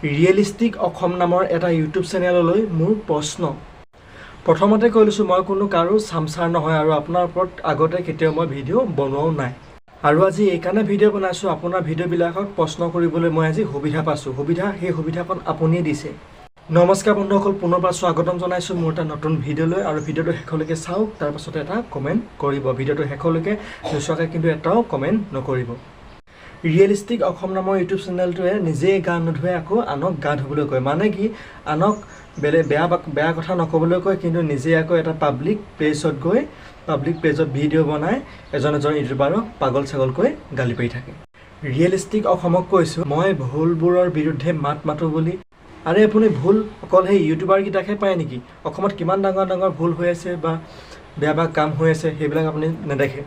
Realistic Assam নামৰ এটা YouTube চেনেললৈ মোৰ প্ৰশ্ন। প্ৰথমতে কৈ লৈছোঁ, মই কোনো কাৰো চামচাৰ নহয় আৰু আপোনাৰ ওপৰত আগতে কেতিয়াও মই ভিডিঅ' বনোৱাও নাই। আৰু আজি এইকাৰণে ভিডিঅ' বনাইছোঁ, আপোনাৰ ভিডিঅ'বিলাকত প্ৰশ্ন কৰিবলৈ মই আজি সুবিধা পাইছোঁ। সুবিধা, সেই সুবিধাকণ আপুনিয়ে দিছে। নমস্কাৰ বন্ধুসকল, পুনৰবাৰ স্বাগতম জনাইছোঁ মোৰ এটা নতুন ভিডিঅ'লৈ। আৰু ভিডিঅ'টো শেষলৈকে চাওক, তাৰপাছতে এটা কমেণ্ট কৰিব। ভিডিঅ'টো শেষলৈকে নোচোৱাকৈ কিন্তু এটাও কমেণ্ট নকৰিব। ৰিয়েলিষ্টিক অসম নামৰ ইউটিউব চেনেলটোৱে নিজেই গা নোধোৱে, আকৌ আনক গা ধুবলৈ কয়। মানে কি, আনক বেলেগ বেয়া বেয়া কথা নক'বলৈ কয়, কিন্তু নিজে আকৌ এটা পাব্লিক প্লেচত গৈ পাব্লিক পেজত ভিডিঅ' বনাই এজন এজন ইউটিউবাৰক পাগল ছাগলকৈ গালি পাৰি থাকে। ৰিয়েলিষ্টিক অসমক কৈছোঁ মই, ভুলবোৰৰ বিৰুদ্ধে মাত মাতো বুলি। আৰে, আপুনি ভুল অকল সেই ইউটিউবাৰকেইটাকহে পায় নেকি? অসমত কিমান ডাঙৰ ডাঙৰ ভুল হৈ আছে বা বেয়া বেয়া কাম হৈ আছে, সেইবিলাক আপুনি নেদেখে?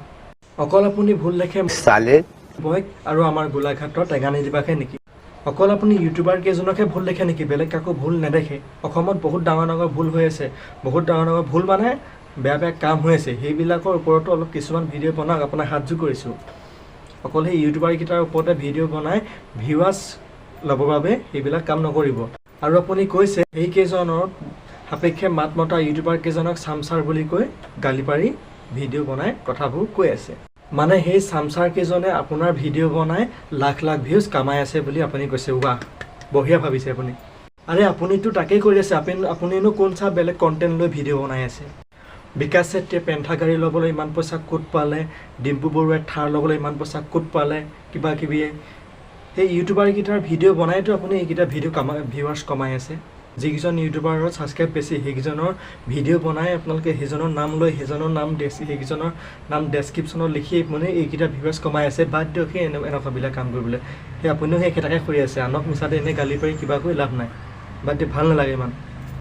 অকল আপুনি ভুল দেখে साले। বইক আৰু আমাৰ গোলাঘাটৰ টেঙানী দিবাকহে নেকি? অকল আপুনি ইউটিউবাৰ কেইজনকহে ভুল দেখে নেকি? বেলেগ কাকো ভুল নেদেখে? অসমত বহুত ডাঙৰ ডাঙৰ ভুল হৈ আছে। বহুত ডাঙৰ ডাঙৰ ভুল মানে বেয়া বেয়া কাম হৈ আছে। সেইবিলাকৰ ওপৰতো অলপ কিছুমান ভিডিঅ' বনাওক, আপোনাক হাতযোৰ কৰিছোঁ। অকল সেই ইউটিউবাৰকেইটাৰ ওপৰতে ভিডিঅ' বনাই ভিউৱাৰ্ছ ল'বৰ বাবে সেইবিলাক কাম নকৰিব। আৰু আপুনি কৈছে, সেইকেইজনৰ সাপেক্ষে মাত মতা ইউটিউবাৰ কেইজনক চামচাৰ বুলি কৈ গালি পাৰি ভিডিঅ' বনাই কথাবোৰ কৈ আছে। মানে সেই চামচাৰ কেইজনে আপোনাৰ ভিডিঅ' বনাই লাখ লাখ ভিউজ কামাই আছে বুলি আপুনি কৈছে। ৱাহ, বঢ়িয়া ভাবিছে আপুনি। আৰে, আপুনিতো তাকেই কৰি আছে। আপুনিনো কোন চা বেলেগ কণ্টেণ্ট লৈ ভিডিঅ' বনাই আছে? বিকাশ চেত্ৰীয়ে পেণ্ঠা গাড়ী ল'বলৈ ইমান পইচা ক'ত পালে? ডিম্পু বৰুৱাই থাৰ ল'বলৈ ইমান পইচা ক'ত পালে? কিবা কিবিয়ে সেই ইউটিউবাৰকেইটাৰ ভিডিঅ' বনাইতো আপুনি এইকেইটা ভিডিঅ' কামাই, ভিউৱাৰ্ছ কমাই আছে। যিকেইজন ইউটিউবাৰৰ ছাবস্ক্ৰাইব বেছি, সেইকেইজনৰ ভিডিঅ' বনাই আপোনালোকে সেইজনৰ নাম লৈ, সেইজনৰ নাম সেইকেইজনৰ নাম ডেছক্ৰিপশ্যনত লিখি মানে এইকেইটা ভিউৱাৰ্ছ কমাই আছে। বাদ দিয়ক সেই এনেকুৱাবিলাক কাম কৰিবলৈ। সেই আপুনিও সেই একেটাকে কৰি আছে। আনক মিছাতে এনেই গালি পাৰি কিবা কৰি লাভ নাই। বাদ দিয়ক, ভাল নালাগে ইমান।